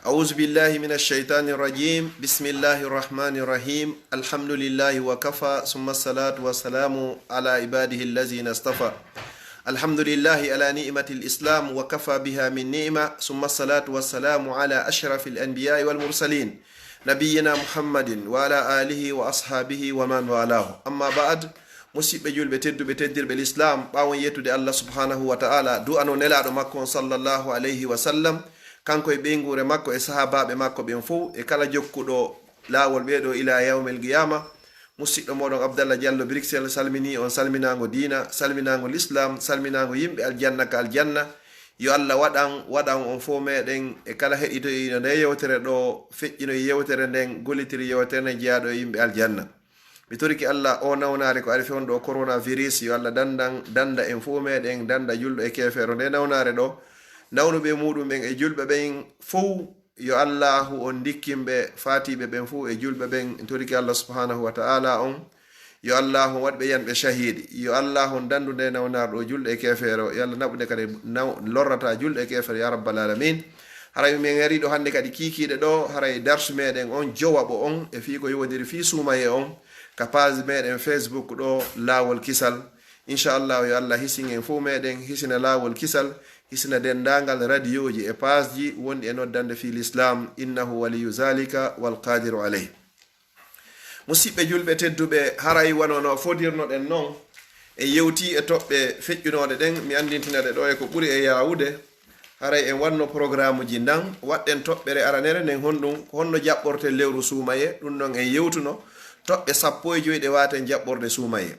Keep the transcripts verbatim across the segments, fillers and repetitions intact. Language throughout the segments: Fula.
أعوذ بالله من الشيطان الرجيم. بسم الله الرحمن الرحيم. الحمد لله وكفى، ثم الصلاة والسلام على عباده الذين اصطفى. الحمد لله على نعمة الإسلام وكفى بها من نعمة، ثم الصلاة والسلام على أشرف الأنبياء والمرسلين، نبينا محمد وعلى آله وأصحابه ومن والاه. أما بعد، musidɓe julɓe tedduɓe, teddirɓe l'islam, ɓaawo yettude Allah subhanahu wa ta'ala, du'ano nelaaɗo makko on sallallahu alayhi wa sallam, kanko e ɓeynguure makko e sahaabaaɓe makko ɓen fow, e kala jokkuɗo laawol ɓeeɗo ila yawmil qiyama. Musidɗo moɗon Abdallah Diallo Bruxelles salmini on salminaango diina, salminaango l'islam, salminaango yimɓe aljanna ka aljanna. Yo Allah waɗan, waɗan on fow meɗen e kala heɗitoyiino nde yewtere ɗo, feƴƴino yewtere nden, gollitiri yewtere nden jeyaaɗo e yimɓe aljanna. Mi torike Allah, o nawnaare ko ari fewndo o coronavirus, yo Allah dandan, danda en fow meɗen, danda julɗo e keefeero nde nawnaare ɗo. Nawnuɓe muɗum ɓen e julɓe ɓen fow, yo Allahu on ndikkin ɓe, faatiiɓe ɓen fow e julɓe ɓen. Mi torike Allah subhanahu wa ta'ala on, yo Allahu on waɗ ɓe yanɓe shahidi. Yo Allahu on dandu nde nawnaare ɗo julɗo e keefeero. Yo Allah naɓu nde kadi naw-, lorrata julɗo e keefeero, ya rabbal alamin. Haray min ngari ɗo hannde kadi kiikiiɗe ɗo, haray darsu meɗen on jowaɓo on e fii ko yowondiri fii suumaye on, ka page meɗen Facebook ɗo, Laawol Kisal. Inchallahu, yo Allah hisin en fow meɗen, hisina Laawol Kisal, hisina denndaangal radiyooji e paasji wonɗi e noddande fii l'islam, innahu waliyu zalika wal qadiru alayh. Musidɓe julɓe tedduɓe, haray wano no fodirnoɗen non, en yewti e toɓɓe feƴƴunooɗe ɗen, mi anndintina ɗe ɗo e ko ɓuri e yaawude. Haray en wanno programuji ndan, waɗɗen toɓɓere aranere nden honɗum, ko honno jaɓɓorten lewru suumaye, ɗum non en yewtuno toɓɓe sappo e joy ɗe waaten jaɓɓorde suumaye.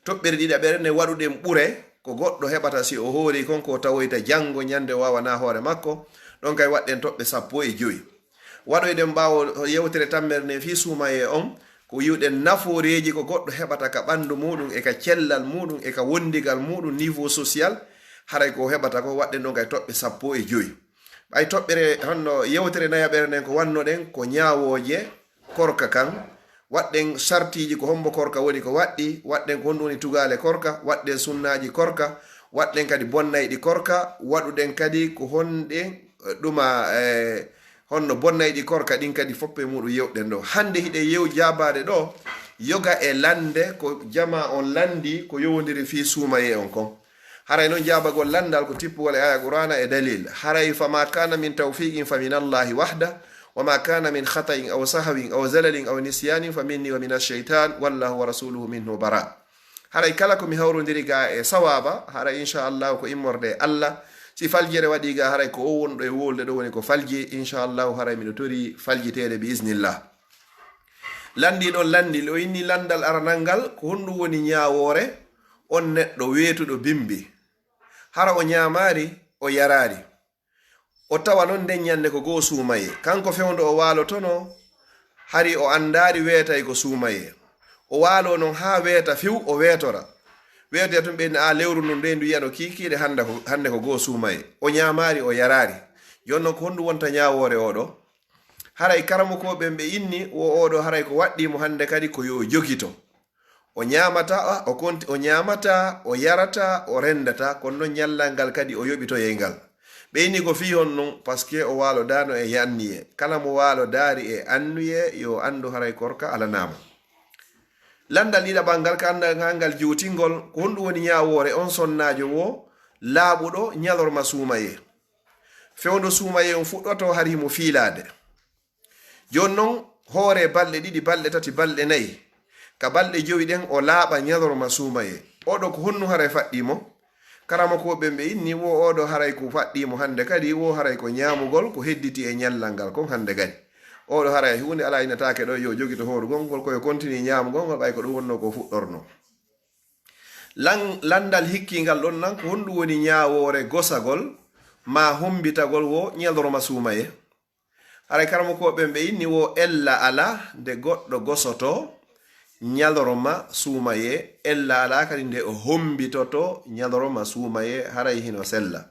Toɓɓere ɗiɗaɓere nde waɗuɗen ɓure ko goɗɗo heɓata si o hoori kon ko tawoyta janngo ñande o waawanaa hoore makko, ɗon kay waɗɗen toɓɓe sappo e joy. Waɗoyɗen ɓaawo yewtere tammere nden fii suumaye on, ko yiwɗen nafooreeji ko goɗɗo heɓata ka ɓanndu muɗum e ka cellal muɗum e ka wondigal muɗum, niveau social, haray ko heɓata ko waɗɗen ɗon kay toɓɓe sappo e joy. Ɓay toɓɓere honno yewtere nayaɓere nden ko wannoɗen ko ñaawooje korka kan, waɗɗen sartiiji ko hombo korka woni ko waɗɗi, waɗɗen ko honɗum woni tugaale korka, waɗɗen sunnaaji korka, waɗɗen kadi bonnayɗi korka, waɗuɗen kadi ko honɗe, eh, ɗuma, eh, honno bonnayɗi korka ɗin kadi foppe muɗum yewɗen ɗo. Hannde hiɗen yew jaabaade ɗo yoga e lande ko jamaa on landi ko yowondiri fii suumaye on kon. Haray non jaabagol landal ko tippugol e aya Qur'ana e dalil. Haray fama kana min tawfiqin fa min Allahi wahda, wa ma kana min khata'in aw sahwin aw zalalin aw nisyanin fa minni wa min ash-shaytan, wallahu wa rasuluhu minhu bara. Haray kala ko mi hawrondiri ga e sawaba, haray inchallahu ko immorde e Allah. Si faljere waɗi ga, haray ko o wonɗo e wolde ɗo woni ko falji, inchallahu haray miɗo tori faljiteede bi iznillah. Landi ɗon landi, o inni landal aranal ngal, ko honɗum woni ñaawoore on neɗɗo weetuɗo bimbi? Hara o ñaamaari, o yaraari. O tawa non nden ñande ko goo suumayee. Kanko fewndo o waalotono, hari o anndaari weetay ko suumayee. O waaloo non haa weeta few, o weetora. Weetoya tun ɓe inni, "Aa, lewru ndun dey ndu yi'ano kiikiiɗe hannde ko, hannde ko goo suumayee." O ñaamaari, o yaraari. Jooni non ko honɗum wonta ñaawoore oo ɗoo? Haray karamokooɓe ɓen ɓe inni, wo oo ɗoo haray ko waɗɗii mo hannde kadi ko yo o jogito. O ñaamataa, o konti-, o ñaamataa, o yarataa, o renndataa, kono non ñallal ngal kadi o yoɓitoyay ngal. Ɓe inni ko fii honɗum, parce que o waalodaano e anniyee. Kala mo waalodaari e anniyee, yo anndu haray korka alanaa mo. Landal ɗiɗaɓal ngal, ka annda-, ka ngal juutingol, ko honɗum woni ñaawoore on sonnaajo woo laaɓuɗo ñalorma suumayee? Fewndo suumayee on fuɗɗotoo hari himo fiilaade. Jooni non, hoore balɗe ɗiɗi, balɗe tati, balɗe nayi, ka balɗe jowi ɗen, o laaɓa ñalorma suumayee. Oo ɗoo ko honɗum haray faɗɗii mo? Karamokooɓe ɓen ɓe inni, wo oo ɗoo haray ko faɗɗii mo hannde kadi, wo haray ko ñaamugol ko hedditi e ñallal ngal kon hannde kadi. Oo ɗoo haray huunde alaa innataake ɗoo, yo jogito hoorugol ngol, ko yo kontini ñaamugol ngol, ɓay ko ɗum wonnoo ko fuɗɗornoo. Lan-, landal hikkingal ɗon nan, ko honɗum woni ñaawoore gosagol maa hombitagol wo ñalorma suumayee? Haray karamokooɓe ɓen ɓe inni wo ella alaa nde goɗɗo gosotoo ñalorma suumayee, ella alaa kadi nde o hombitotoo ñalorma suumayee, haray hino sella.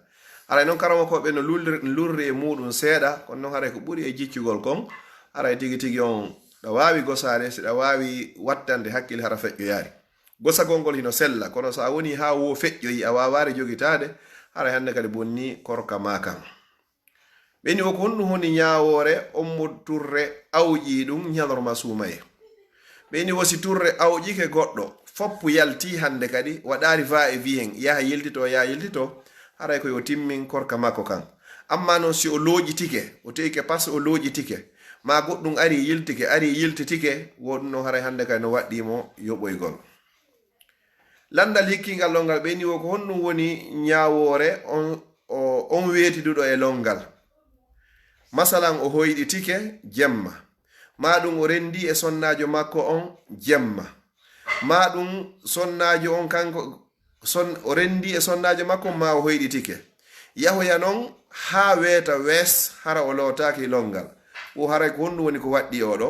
Haray non karamokooɓe no lulri-, lurri e muɗum seeɗa, kono non haray ko ɓuri e jiccugol kon, haray tigi tigi on ɗa waawi gosaade, si ɗa waawi wattande hakkille hara feƴƴoyaari. Gosagol ngol hino sella, kono so a wonii haa woo feƴƴoyi, a waawaari jogitaade, haray hannde kadi bonnii korka maa kan. Ɓe ni wo ko honɗum woni ñaawoore on mo turre awƴi ɗum ñalorma suumaye? Ɓe ni wo si turre awƴike goɗɗo, foppu yalti hannde kadi, waɗaari va e vient, yaha yiltito, yaha yiltito, haray ko yo timmin korka makko kan. Amma noon si o looƴitike, o teyike pas o looƴitike, maa goɗɗum ari yiltike, ari yiltitike, wo ɗum noon haray hannde kadi no waɗɗii mo yoɓoygol. Lanndal hikkingal lonngal ɓe ni wo ko honɗum woni ñaawoore on, o, on weetiduɗo e lonngal? Masalan, o hoyɗitike jemma. Maa ɗum o renndi e sonnaajo makko on jemma. Maa ɗum sonnaajo on kanko, son-, o renndi e sonnaajo makko on maa o hoyɗitike. Yahoya noon haa weeta wees hara o lootaaki lonngal. Wo haray ko honɗum woni ko waɗɗii oɗo?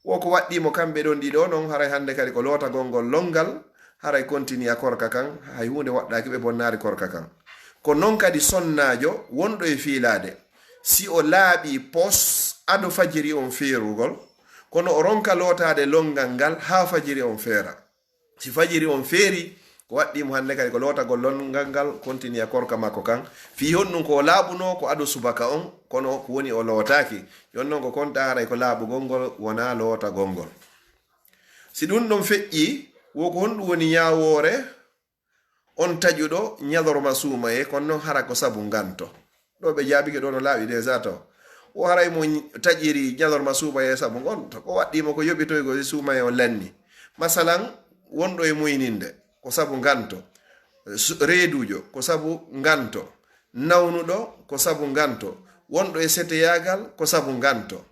Wo ko waɗɗii mo kamɓe ɗon ɗiɗo noon, haray hannde kadi ko lootagol ngol lonngal, haray kontiniya korka kan, hay huunde waɗɗaaki ɓe bonnaari korka kan. Ko noon kadi sonnaajo wonɗo e fiilaade, si o laaɓii pos ado fajiri on feerugol, kono o ronka lootaade lonngal ngal haa fajiri on feera. Si fajiri on feeri, ko waɗɗii mo hannde kadi ko lootagol lonngal ngal, kontiniya korka makko kan. Fii honɗum ko o laaɓunoo ko ado subaka on, kono ko woni o lootaaki. Jooni noon ko kontaa haray ko laaɓugol ngol, wonaa lootagol ngol. Si ɗum ɗon feƴƴii, wo ko honɗum woni ñaawoore on taƴuɗo ñalorma suumaye, kono noon hara ko sabu nganto? Ɗo ɓe jaabike ɗo no laaɓi déjà taw. O haray mo taƴiri ñalorma suumaye sabu nganto. Ko waɗɗii mo ko yoɓitoygol si suumaye on lanni. Masalan, wonɗo e muyninde, ko sabu nganto. Su-, reeduujo, ko sabu nganto. Nawnuɗo, ko sabu nganto. Wonɗo e seteyaagal, ko sabu nganto.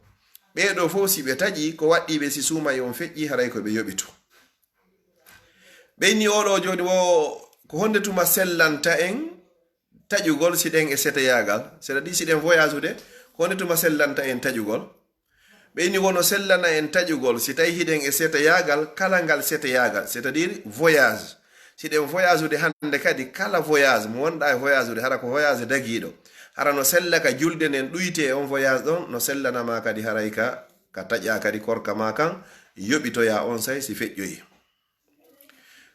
Ɓee ɗoo fof si ɓe taƴii, ko waɗɗii ɓe si suumaye on feƴƴii, haray ko ɓe yoɓitu. Ɓe inni oɗo jooni wo ko honde tuma sellanta en taƴugol si ɗen e seteyaagal, c'est-à-dire si ɗen voyage ude, ko honde tuma sellanta en taƴugol? Ɓe inni wono sellana en taƴugol si tawi hiɗen e seteyaagal, kala ngal seteyaagal, c'est-à-dire voyage. Si ɗen voyage ude hannde kadi, kala voyage mo wonɗa e voyage ude, hara ko voyage dagiiɗo, hara no sella ka julde nden ɗuyte e on voyage ɗon, no sellana ma kadi haray ka, ka taƴa kadi korka ma kan, yoɓitoya on say si feƴƴoyi.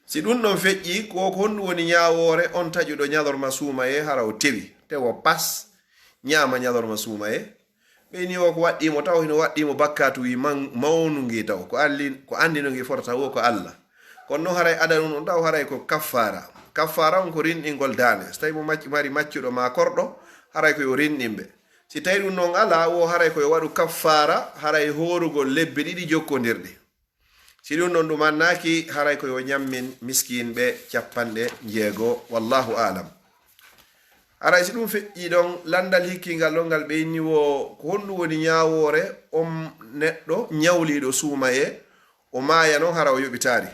Si ɗum ɗon feƴƴi, ko, ko honɗum woni ñaawoore on taƴuɗo ñalorma suumayee hara o tewi, tewo pas, ñaama ñalorma suumayee? Ɓe ni o ko waɗɗii mo taw, hino waɗɗii mo bakkaatu wi man-, mawnu ngi taw, ko alli-, ko anndi no ngi fota taw, wo ko Alla. Kono noon haray adanun on taw haray ko kaffaara. Kaffaara on ko rinɗingol daane. So tawi mo macc-, mari maccuɗo ma korɗo, haray ko yo rinɗin ɓe. Si tawi ɗum noon alaa, wo haray ko yo waɗu kaffaara, haray hoorugol lebbi ɗiɗi jokkondirɗi. Si ɗum ɗon ɗum annaaki, haray ko yo ñammin miskinɓe capanɗe njeego. Wallahu aalam. Haray si ɗum feƴƴi ɗon, lanndal hikkingal ɗon ngal ɓe inni wo, ko honɗum woni ñaawoore on neɗɗo ñawliiɗo suumayee, o maaya noon hara o yoɓitaari?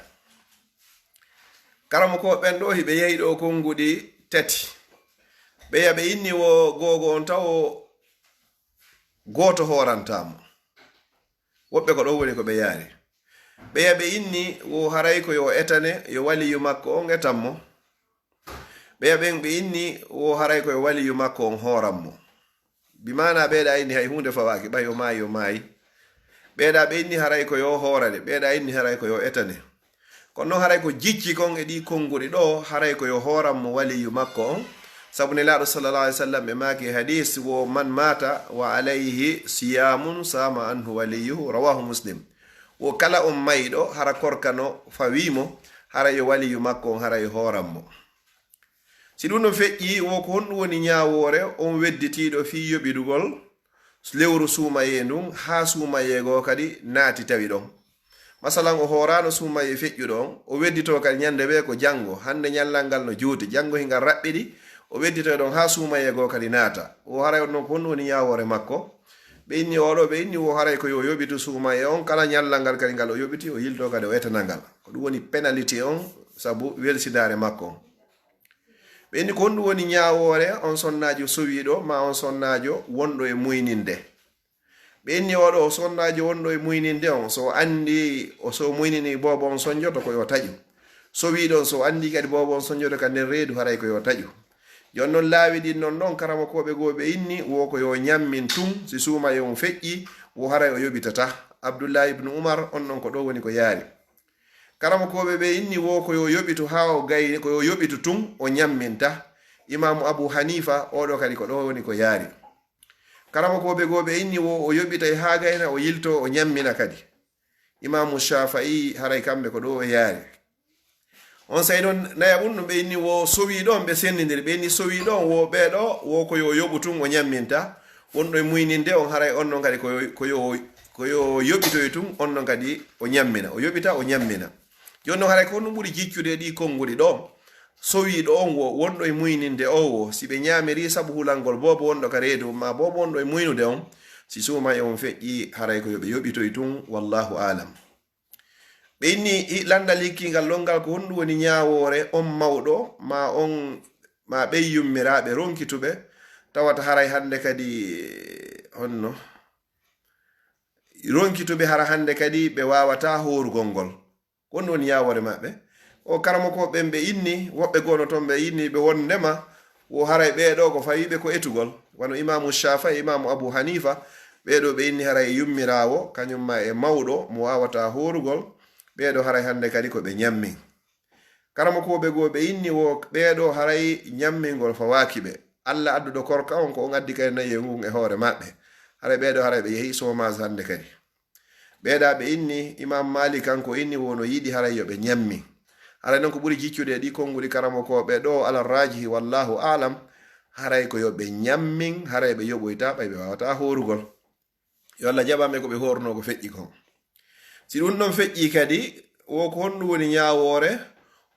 Karamokooɓe ɓen ɗo, hiɓe yehi ɗo konnguɗi tati. Ɓeya ɓe inni wo googo on taw o gooto hoorantaa mo. Woɓɓe ko ɗon woni ko ɓe yaari. Ɓeya ɓe inni wo haray ko yo etane, yo waliyu makko on etan mo. Ɓeya ɓen ɓe inni wo haray ko yo waliyu makko on hooran mo. Bi maana ɓeeɗa inni hay huunde fawaaki, ɓay o maayi, o maayi. Ɓeeɗa ɓe inni haray ko yo hoorane, ɓeeɗa inni haray ko yo etane. Kono noon haray ko jicci kon e ɗi konnguɗi ɗo, haray ko yo hooran mo waliyu makko on. Sabu Nelaaɗo sallallahu alaihi wasallam ɓe maaki e hadis wo, "Man mata wa alayhi siyamun sama anhu waliyuhu," rawahu Muslim. Wo kala on mayɗo, hara korka no fawii mo, haray yo waliyu makko on, haray hooran mo. Si ɗum no feƴƴi, wo ko honɗum woni ñaawoore on wedditiiɗo fii yoɓidugol lewru suumayee ndun, haa suumayee goo kadi naati tawi ɗon? Masalan, o hooraano suumayee feƴƴuɗo on, o wedditoo kadi ñande wee ko janngo, hannde ñallal ngal no juuti, janngo hingal raɓɓiɗi, o wedditoy ɗon haa suumayee goo kadi naata. O haray on noon ko honɗum woni ñaawoore makko? Ɓe inni oɗo, ɓe inni wo haray ko yo yoɓitu suumayee on, kala ñallal ngal kadi ngal o yoɓiti, o yiltoo kadi o etana ngal. Ko ɗum woni penaliti on, sabu welsindaare makko on. Ɓe inni ko honɗum woni ñaawoore on sonnaajo sowiiɗo, maa on sonnaajo wonɗo e muyninde? Ɓe inni oɗo sonnaajo wonɗo e muyninde on, so o anndi, o so o muynini boobo on sonjoto ko yo taƴu. Sowiiɗo on, so o anndi kadi boobo on sonjoto ka nder reedu, haray ko yo taƴu. Jooni noon laawi ɗin noon ɗon, karamokooɓe goo ɓe inni, wo ko yo ñammin tun, si suumayee on feƴƴi, wo haray o yoɓitata. Abdullahi ibnu Umar, on ɗon ko ɗo woni ko yaari. Karamokooɓe ɓe inni wo ko yo yoɓitu haa o gayni, ko yo yoɓitu tun o ñamminta. Imaamu Abu Hanifa, oɗo kadi ko ɗo woni ko yaari. Karamokooɓe goo ɓe inni wo o yoɓitay haa gayna, o yilto, o ñammina kadi. Imaamu Shaafa'i, haray kamɓe ko ɗo o yaari. On sey noon, nayaɓun ɗum ɓe inni wo sowi ɗon, ɓe senndindiri. Ɓe inni sowi ɗon wo ɓee ɗo, wo ko yo yoɓu tun o ñamminta. Wonɗo e muyninde on, haray on noon kadi ko yo, ko yo, ko yo yoɓitoy tun, on noon kadi o ñammina. O yoɓita, o ñammina. Jooni noon, haray ko honɗum ɓuri jiccude e ɗii konnguɗi ɗo? Sowiiɗo on wo, wonɗo e muyninde o wo, si ɓe ñaamirii sabu hulangol boobo wonɗo ka reedu, maa boobo wonɗo e muynude on, si suuma e on feƴƴi, haray ko yo ɓe yoɓitoy tun, wallaahu aalam. Ɓe inni, i-, lanndal hikkiingal ɗon ngal, ko honɗum woni ñaawoore on mawɗo, maa on, maa ɓey yummiraaɓe ronkituɓe, tawata haray hannde kadi, honno? Ronkituɓe hara hannde kadi ɓe waawataa hoorugol ngol. Ko honɗum woni ñaawoore maɓɓe? O karamokooɓe ɓen ɓe inni, woɓɓe goo no ton ɓe inni ɓe wonndema wo haray ɓee ɗoo ko fawiiɓe ko etugol. Wano Imaamu Shaafa'i, Imaamu Abu Haniifa, ɓee ɗoo ɓe inni haray e yummiraawo, kañum maa e mawɗo mo waawataa hoorugol, ɓee ɗoo haray hannde kadi ko ɓe ñammin. Karamokooɓe goo ɓe inni wo ɓee ɗoo haray ñammingol fawaaki ɓe. Alla adduɗo korka on ko on addi kadi nayi ngun e hoore maɓɓe. Haray ɓee ɗoo haray ɓe yehi chômage hannde kadi. Ɓee ɗaa ɓe inni, Imaam Maalik kanko inni wo no yiɗi haray yo ɓe ñammin. Haray non ko ɓuri jiccude e ɗii konnguɗi karamokooɓe ɗoo, ala raajihi, wallaahu aalam, haray ko yo ɓe ñammin, haray ɓe yoɓoytaa ɓay ɓe waawataa hoorugol. Yo Alla jaɓan ɓe ko ɓe hoorunoo ko feƴƴi kon. Si ɗum ɗon feƴƴii kadi, wo ko honɗum woni ñaawoore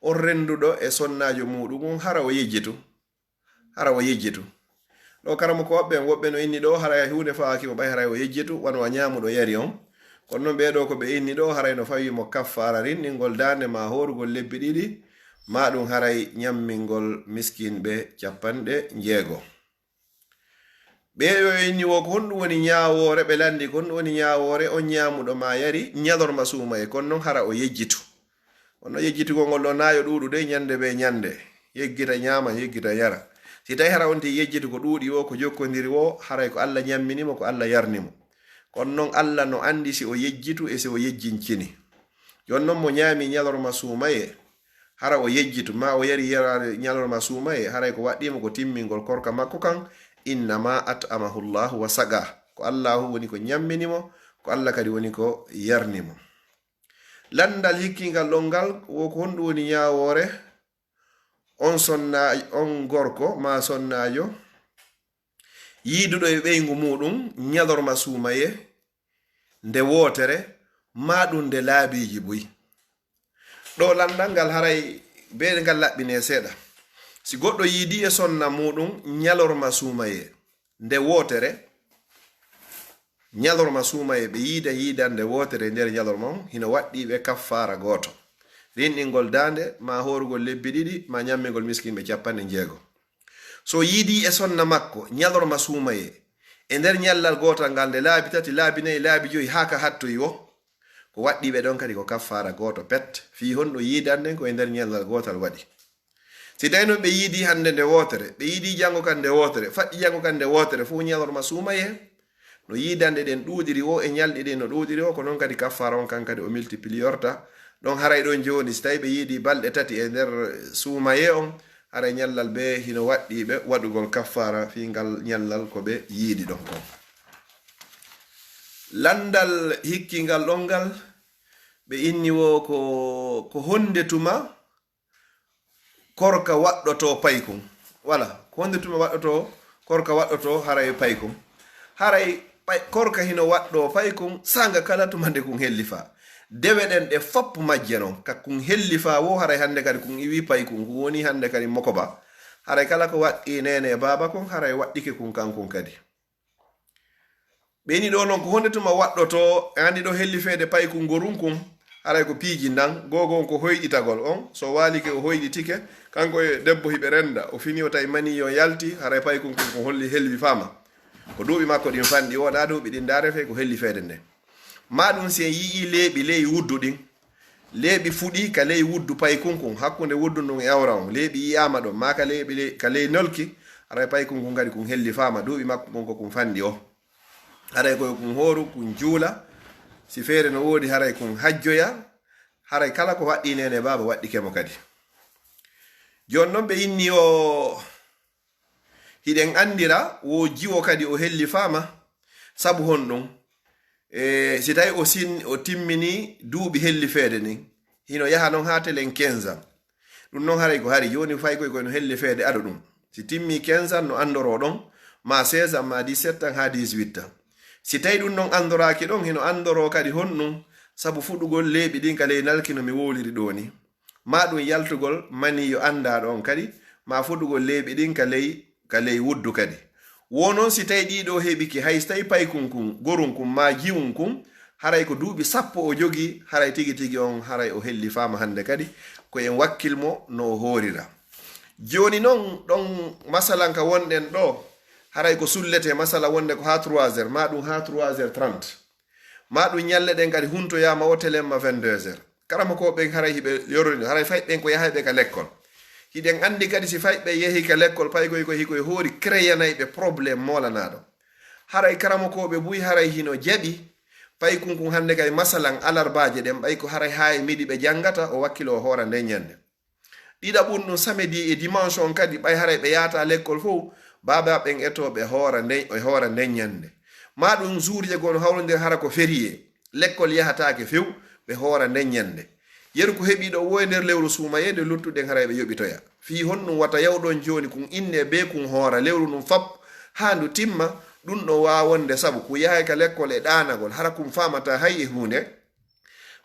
on rennduɗo e sonnaajo muuɗum on hara o yejjitu? Hara o yejjitu. Ɗo karamokooɓe ɓen woɓɓe no inni ɗo, haray huunde fawaaki mo ɓay haray o yejjitu, wano a ñaamuɗo yari on. Kono non ɓee ɗoo ko ɓe inni ɗo, haray no fawi mo kaffaara rinɗingol daande maa hoorugol lebbi ɗiɗi, maa ɗum haray ñammingol miskinɓe capanɗe njeego. Ɓee ɗoo inni wo ko honɗum woni ñaawoore, ɓe lanndi ko honɗum woni ñaawoore on ñaamuɗo maa yari ñalorma suumaye, kono non hara o yejjitu. Kono yejjitugol ngol ɗoo na yo ɗuuɗude ñande bee ñande, yeggita ñaama, yeggita yara. Si tawi hara on ti yejjitu ko ɗuuɗi wo, ko jokkondiri wo, haray ko Alla ñammini mo, ko Alla yarni mo. Kono non Alla no anndi si o yejjitu e si o yejjincini. Jooni non mo ñaami ñalorma suumaye, hara o yejjitu, maa o yari yaraare ñalorma suumaye, haray ko waɗɗii mo ko timmingol korka makko kan, innama at'amahu Allahu wa saqa. Ko Allaahu woni ko ñammini mo, ko Alla kadi woni ko yarni mo. Lanndal hikkiingal ɗon ngal, wo ko honɗum woni ñaawoore on sonna-, on gorko maa sonnaajo yiiduɗo e ɓeyngu muuɗum ñalorma suumaye nde wootere, maa ɗum nde laabiiji buy. Ɗo lanndal ngal haray bee ngal laɓɓinee seeɗa. Si goɗɗo yiidii e sonna muuɗum ñalorma suumaye nde wootere, ñalorma suumaye ɓe yiida yiidannde wootere e nder ñalorma on, hino waɗɗii ɓe kaffaara gooto. Rinɗingol daande, maa hoorugol lebbi ɗiɗi, maa ñammingol miskinɓe capanɗe njeego. So yiidii e sonna makko ñalorma suumaye e nder ñallal gootal ngal nde laabi tati, laabi nayi, laabi joyi, haa ka hattoyi wo, ko waɗɗii ɓe ɗon kadi ko kaffaara gooto pet. Fii honɗum yiidande ko e nder ñallal gootal waɗi. Si tawi non ɓe yiidii hannde nde wootere, ɓe yiidii janngo kan nde wootere, faɗɗi janngo kan nde wootere, fof ñalorma suumaye. No yiidande ɗen ɗuuɗiri wo e ñalɗi ɗin no ɗuuɗiri wo, ko non kadi kaffaara on kan kadi o multipliorta. Ɗon haray ɗon jooni, si tawi ɓe yiidii balɗe tati e nder suumaye on, haray ñallal ɓe hino waɗɗii ɓe waɗugol kaffaara fii ngal ñallal ko ɓe yiidi ɗon kon. Lanndal hikkingal ɗon ngal, ɓe inni wo ko, ko honde tuma korka waɗɗotoo paykun. Wala, ko honde tuma waɗɗotoo, korka waɗɗotoo haray paykun. Haray pay-, korka hino waɗɗoo paykun saanga kala tuma nde kun hellifaa. Dewe ɗen ɗe fop majje non, ka kun hellifaa wo haray hannde kadi kun iwii paykun, kun woni hannde kadi mokoba. Haray kala ko waɗɗii neene e baaba kun, haray waɗɗike kun kankun kadi. Ɓe ni ɗo non ko honde tuma waɗɗotoo, e anndi ɗo hellifeede paykun ngorun kun, haray ko piiji ndan, googo on ko hoyɗitagol on, so waalike o hoyɗitike, kanko e debbo hiɓe renda, o fini o tawi mani yo yalti, haray paykun kun ko holli helwifaama. Ko duuɓi makko ɗin fanɗi, o ɗaa duuɓi ɗin ndaarete ko hellifeede nden. Maa ɗum si en yi'ii leeɓi ley wuddu ɗin, leeɓi fuɗi ka ley wuddu paykun kun, hakkunde wuddu ndun e awra on, leeɓi yi'aama ɗon, maa ka leeɓi ley, ka ley nolki, haray paykun kun kadi kun hellifaama, duuɓi makko kun ko kun fanɗi o. Haray koye kun hooru, kun juula, si feere no woodi, haray kun hajjoya, haray kala ko waɗɗii neene baaba waɗɗike mo kadi. Jooni non ɓe inni o, Hiɗen anndira wo jiwo kadi o hellifaama. Sabu honɗum? E, si tawi o sin-, o timmini duuɓi hellifeede ndin, hino yaha non haa telen quinze ans. Ɗum non haray ko hari jooni fay koy koy no hellifeede ado ɗum. Si timmi quinze ans no anndoroo ɗon, ma seize ans, ma dix-sept ans, haa dix-huit ans. Si tawi ɗum non anndoraaki ɗon, hino anndoroo kadi honɗum, sabu fuɗugol leeɓi ɗin ka ley nalki no mi wowliri ɗoo ni. Ma ɗum yaltugol mani yo anndaa ɗon kadi, ma fuɗugol leeɓi ɗin ka ley, ka ley wuddu kadi. Wo non si tawi ɗii ɗoo heɓike, hay si tawi paykun kun, gorun kun, ma jiwun kun, haray ko duuɓi sappo o jogii, haray tigi tigi on, haray o hellifaama hannde kadi, ko en wakkil mo no o hoorira. Jooni non, ɗon masalan ka wonɗen ɗoo, haray ko sullete masala wonde ko haa trois heures, ma ɗum haa trois heures trente. Ma ɗum ñalle ɗen kadi huntoyaama o telemma vingt-deux heures. Karamokooɓe ɓen haray hiɓe yorori, haray fay ɓen ko yahayɓe ka lekkol. Hiɗen anndi kadi si fay ɓe yehi ka lekkol, pay koy ko hikoy hoori créyanayɓe problème moolanaaɗo. Haray karamokooɓe buy haray hino jaɓi, pay kun kun hannde kay masalan alarbaaje ɗen, ɓay ko haray haa e midi ɓe janngata, o wakkilo o hoora nden ñande. Ɗiɗaɓun ɗum samedi e dimanche on kadi, ɓay haray ɓe yaata lekkol fow, baaba ɓen eto ɓe hoora nden, e hoora nden ñande. Ma ɗum juurje goo no hawrondira hara ko férié, lekkol yahataake few, ɓe hoora nden ñande. Yeru ko heɓi ɗo wo e nder lewru suumayee nde luttuɗen haray ɓe yoɓitoya. Fii honɗum wata yaw ɗon jooni kun inne bee kun hoora lewru ndun fap haa ndu timma, ɗum ɗo waawonde sabu kun yahay ka lekkol e ɗaanagol, hara kun faamata hay e huunde.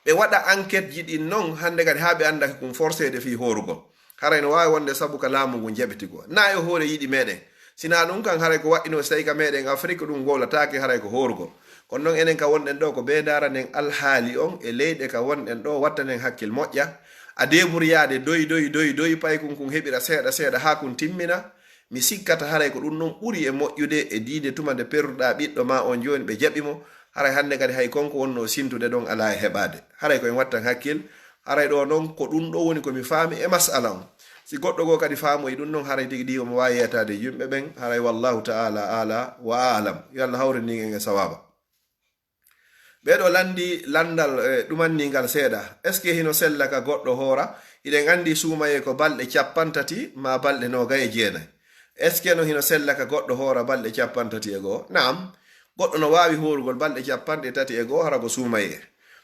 Ɓe waɗa enquête ji ɗin non hannde kadi haa ɓe annda ko ɗum forceede fii hoorugol. Haray no waawi wonde sabu ka laamu ngun jaɓiti goo. Na e hoore yiɗi meɗen. Sinaa ɗum kan haray ko waɗɗinoo si tawi ka meɗen Afrik ɗum gowlataake haray ko hoorugol. Kono non enen ka wonɗen ɗoo ko bee ndaaranen alhaali on e leyɗe ka wonɗen ɗoo wattanen hakkil moƴƴa. A deeburyaade doy, doy, doy, doy, pay kun kun heɓira seeɗa, seeɗa haa kun timmina. Mi sikkata haray ko ɗum ɗon ɓuri e moƴƴude e diide tuma nde perduɗaa ɓiɗɗo maa on jooni ɓe jaɓi mo. Haray hannde kadi hay kon ko wonnoo sintude ɗon alaa e heɓaade. Haray ko en wattan hakkil. Haray ɗoo non ko ɗum ɗoo woni ko mi faami e mas'ala on. Si goɗɗo goo kadi faamoyi ɗum non haray tigi ɗi omo waawi yeetaade e yimɓe ɓen. Haray wallahu ta'ala ala wa a'lam. Yo Allah hawrinin en e sawaaba. Ɓee ɗoo lanndi lanndal, e, ɗumanningal seeɗa. Est-ce que hino sella ka goɗɗo hoora? Hiɗen anndi suumayee ko balɗe cappanɗe tati ma balɗe noogay e jeenay. Est-ce que no hino sella ka goɗɗo hoora balɗe cappanɗe tati e goo? Naam, goɗɗo no waawi hoorugol balɗe cappanɗe tati e goo hara ko suumayee.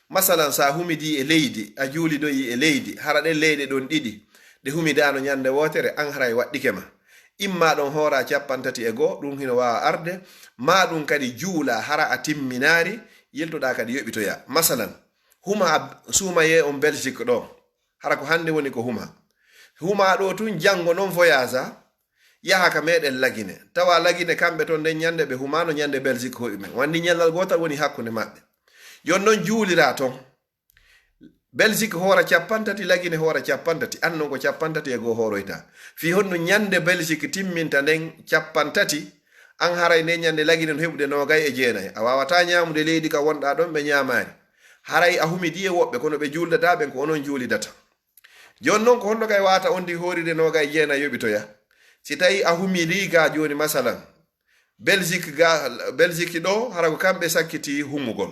Masalan, sa humidii e leydi, a juulidoyii e leydi, hara ɗen leyɗe ɗon ɗiɗi, ɗe humidaano ñande wootere, an haray waɗɗike ma. Imma ɗon hoora cappanɗe tati e goo, ɗum hino waawa arde, maa ɗum kadi juula hara a timminaari, yiltoɗaa kadi yoɓitoyaa. Masalan, huma a suumayee on Belgique ɗoo, hara ko hannde woni ko huma. Huma ɗoo tun, janngo non voyage a, yaha ka meɗen Lagine. Tawa Lagine kamɓe ton nden ñande ɓe humaano ñande Belgique hoɗi men. Wandi ñallal gootal woni hakkunde maɓɓe. Yon non juuliraa ton. Belgique hoora cappanɗe tati, Lagine hoora cappanɗe tati, an non ko cappanɗe tati e goo hooroyta. Fii honno ñande Belgique timminta nden cappanɗe tati, an haray nden ñande Lagine no heɓude noogay e jeenay. A waawataa ñaamude leydi ka wonɗaa ɗon ɓe ñaamaari. Haray a humidii e woɓɓe, kono ɓe juuldataa ɓen ko onon juulidata. Jooni non ko honno kay waata on di hooride noogay e jeenay yoɓitoya? Si tawi a humidii ga jooni masalan, Belgique ga, Belgique ɗoo, hara ko kamɓe sakkiti humugol.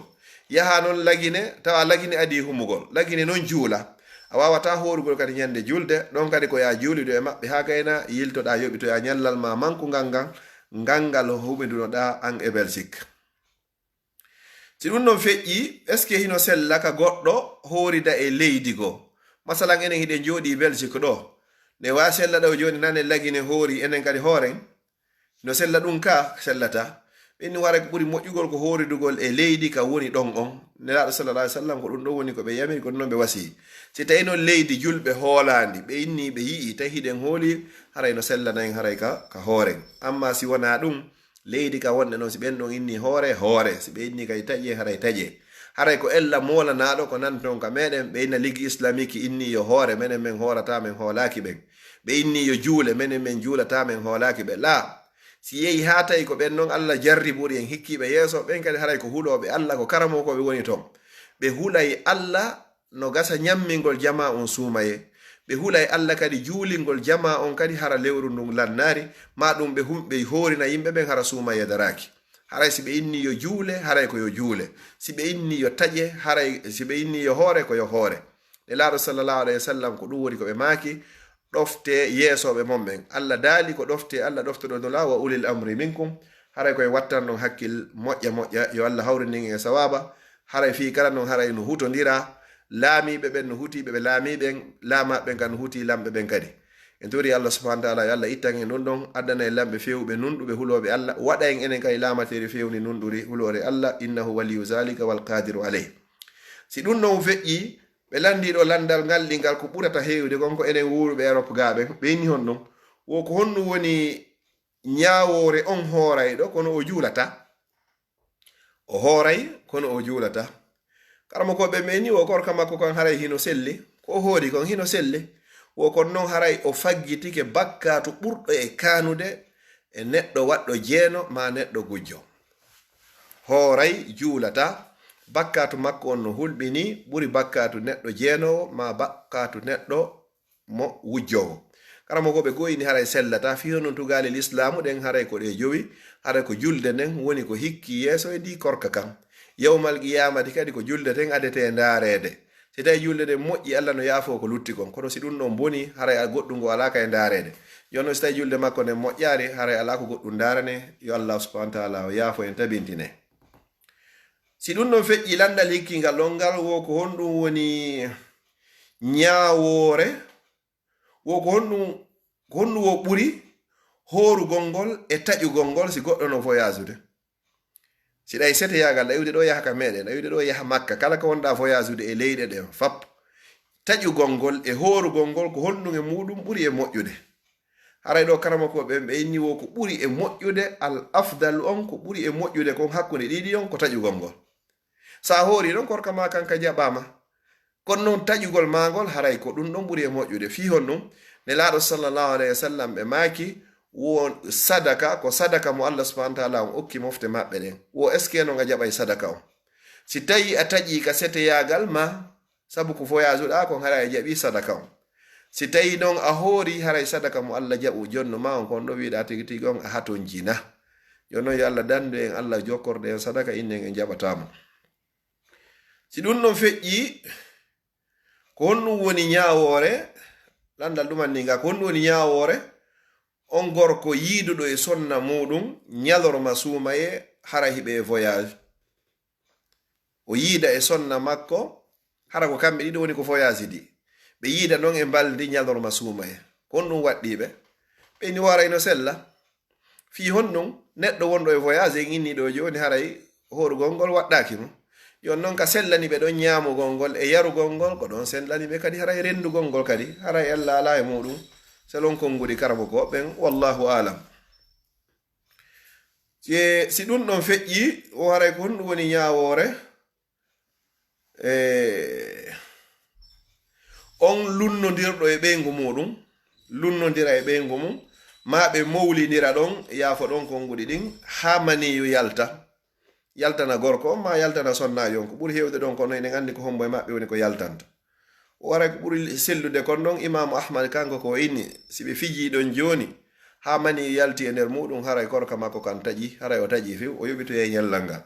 Yaha non Lagine, tawa Lagine adii humugol. Lagine non juula. A waawataa hoorugol kadi ñande julde, ɗon kadi ko yaa juulido e maɓɓe haa gayna yiltoɗaa yoɓitoyaa ñallal ma mankungal ngal, ngal ngal humidunoɗaa an e Belgique. Si ɗum non feƴƴii, est-ce que hino sella ka goɗɗo hoorida e leydi goo? Masalan, enen hiɗen jooɗii Belgique ɗoo. Ne waa sella ɗoo jooni nane Lagine hoori, enen kadi hooren? No sella ɗum ka? Sellataa. Ɓe inni haray ko ɓuri moƴƴugol ko hooridugol e leydi ka woni ɗon on. Nelaaɗo sallallahu alaihi wasallam ko ɗum ɗon woni ko ɓe yamiri, ko ɗum ɗon ɓe wasii. Si tawi non leydi julɓe hoolaandi, ɓe inni ɓe yi'i, tawi hiɗen hooli, haray no sellana en haray ka, ka hooren. Amma si wonaa ɗum, leydi ka wonɗe non, si ɓen ɗon inni hoore, hoore. Si ɓe inni kay taƴe, haray taƴe. Haray ko ella moolanaaɗo ko nan ton ka meɗen, ɓe inna Ligue Islamique inni yo hoore, menen men hoorata, men hoolaaki ɓen. Ɓe inni yo juule, menen men juulata, men hoolaaki ɓe. Laa, si yehi haa tawi ko ɓen non Allah jarribori en hikkiiɓe yeeso, ɓen kadi haray ko hulooɓe Allah, ko karamokooɓe woni ton. Ɓe hulay Allah no gasa ñammingol jamaa on suumayee. Ɓe hulay Allah kadi juulingol jamaa on kadi hara lewru ndun lannaari, maa ɗum ɓe hum-, ɓe hoorina yimɓe ɓen hara suumayee daraaki. Haray si ɓe inni yo juule, haray ko yo juule. Si ɓe inni yo taƴe, haray, si ɓe inni yo hoore, ko yo hoore. Nelaaɗo sallallahu alayhi wa sallam ko ɗum woni ko ɓe maaki, ɗofte yeesooɓe mon ɓen. Allah daali ko ɗofte, Allah ɗoftoɗo Nulaaɗo, wa ulil amri minkum, haray koye wattanɗon hakkil moƴƴa moƴƴa, yo Allah hawrindin en e sawaaba. Haray fii kala non haray no hutondira, laamiiɓe ɓen no hutii ɓe ɓe laamii ɓen, laamaaɓe ɓen kan no hutii lamɓe ɓen kadi. En tori Allah subhanahu wa taala, yo Allah ittan en ɗum ɗon, addana en lamɓe feewuɓe, nunɗuɓe, hulooɓe Allah, waɗa en enen kadi laamateeri feewndi nunɗuri huloore Allah, innahu waliyu zalika wal qadiru alayh. Si ɗum ɗon feƴƴi, ɓe lanndii ɗo lanndal ngal ɗi ngal ko ɓurata heewde kon ko enen wuuruɓe Europe gaa ɓen, ɓe inni honɗum? Wo ko honɗum woni ñaawoore on hoorayɗo kono o juulata? O hooray kono o juulata. Karamoko ɓe ɓe inni wo korka makko kan haray hino selli, ko o hoori kon hino selli. Wo kon non haray o faggitike bakkaatu ɓurɗo e kaanude e neɗɗo waɗɗo jeeno maa neɗɗo gujjo. Hooray juulata, bakkaatu makko on no hulɓini ɓuri bakkaatu neɗɗo jeenoowo maa bakkaatu neɗɗo mo wujjoowo. Karamoko ɓe goyini haray sellata, fii honɗum tugaale lislaamu ɗen haray ko ɗe jowi, haray ko julde nden woni ko hikki yeeso e ndi korka kan. Yawmal qiyaamati kadi ko julde ten adetee ndaareede. Si tawi julde nden moƴƴi, Allah no yaafoo ko lutti kon. Kono si ɗum ɗon boni, haray a goɗɗum ngo alaa ka e ndaareede. Jooni non si tawi julde makko nden moƴƴaari, haray alaa ko goɗɗum ndaarane. Yo Allah subhanahu wa taala o yaafo en tabintine. Si ɗum ɗon feƴƴi lanndal hikkingal ɗon ngal wo ko honɗum woni ñaawoore, wo ko honɗum, ko honɗum wo ɓuri hoorugol ngol e taƴugol ngol si goɗɗo no voyage-ude? Si ɗay seteyaagal, ɗa iwde ɗo yaha ka meɗen, ɗa iwde ɗo yaha Makka, kala ko wonɗa voyage-ude e leyɗe ɗen fap, taƴugol ngol e hoorugol ngol ko honɗum e muɗum ɓuri e moƴƴude? Haray ɗo karamoko ɓen ɓe inni wo ko ɓuri e moƴƴude, al afdal on ko ɓuri e moƴƴude kon hakkunde ɗiɗi on ko taƴugol ngol. Sa hoori ɗon korka ma kan ka jaɓaama. Kono non taƴugol maagol haray ko ɗum ɗon ɓuri e moƴƴude. Fii honɗum? Nelaaɗo sallallahu alayhi wa sallam ɓe maaki, wo sadaka, ko sadaka mo Allah subhanahu wa taala on okki mofte maɓɓe ɗen. Wo est-ce que non a jaɓay sadaka on? Si tawi a taƴi ka seteyaagal ma, sabu ko voyage-uɗa kon haray a jaɓi sadaka on. Si tawi non a hoori haray sadaka mo Allah jaɓu jonno ma on kon ɗo wiɗa tigi tigi on a hatonjina. Yo non yo Allah dandu en, Allah jokkorɗe en sadaka innen en jaɓata mo. Si ɗum ɗon feƴƴi, ko honɗum woni ñaawoore? Lanndal ɗuman ni nga, ko honɗum woni ñaawoore? On gorko yiiduɗo e sonna muɗum ñalorma suumaye hara hiɓe e voyage. O yiida e sonna makko, hara ko kamɓe ɗiɗo woni ko voyage di. Ɓe yiida non e mbalndi ñalorma suumaye. Ko honɗum waɗɗi ɓe? Ɓe ni waray no sella. Fii honɗum neɗɗo wonɗo e voyage en inni ɗo jooni haray hoorugol ngol waɗɗaaki mo? Yon non ka sellani ɓe ɗon ñaamugol ngol e yarugol ngol, ko ɗon sellani ɓe kadi haray renndugol ngol kadi, haray ella alaa e muɗum. Selon konguɗi karamoko ɓen, wallahu alam. Si, si ɗum ɗon feƴƴi, o haray ko honɗum woni ñaawoore? E, on lunnondirɗo e ɓeyngu muɗum, lunnondira e ɓeyngu mum, ma ɓe mowlindira ɗon, yaafo ɗon konguɗi ɗin, haa maniyu yalta, yaltana gorko on, ma yaltana sonnaajo on. Ko ɓuri heewde ɗon, kono eɗen anndi ko hombo e maɓɓe woni ko yaltanta. O waray ko ɓuri sellude kon ɗon, Imaamu Ahmad kanko ko o inni, si ɓe fijii ɗon jooni, haa maniyu yalti e nder muɗum, haray korka makko kan taƴi, haray o taƴi few, o yoɓitoyay ñallal ngal.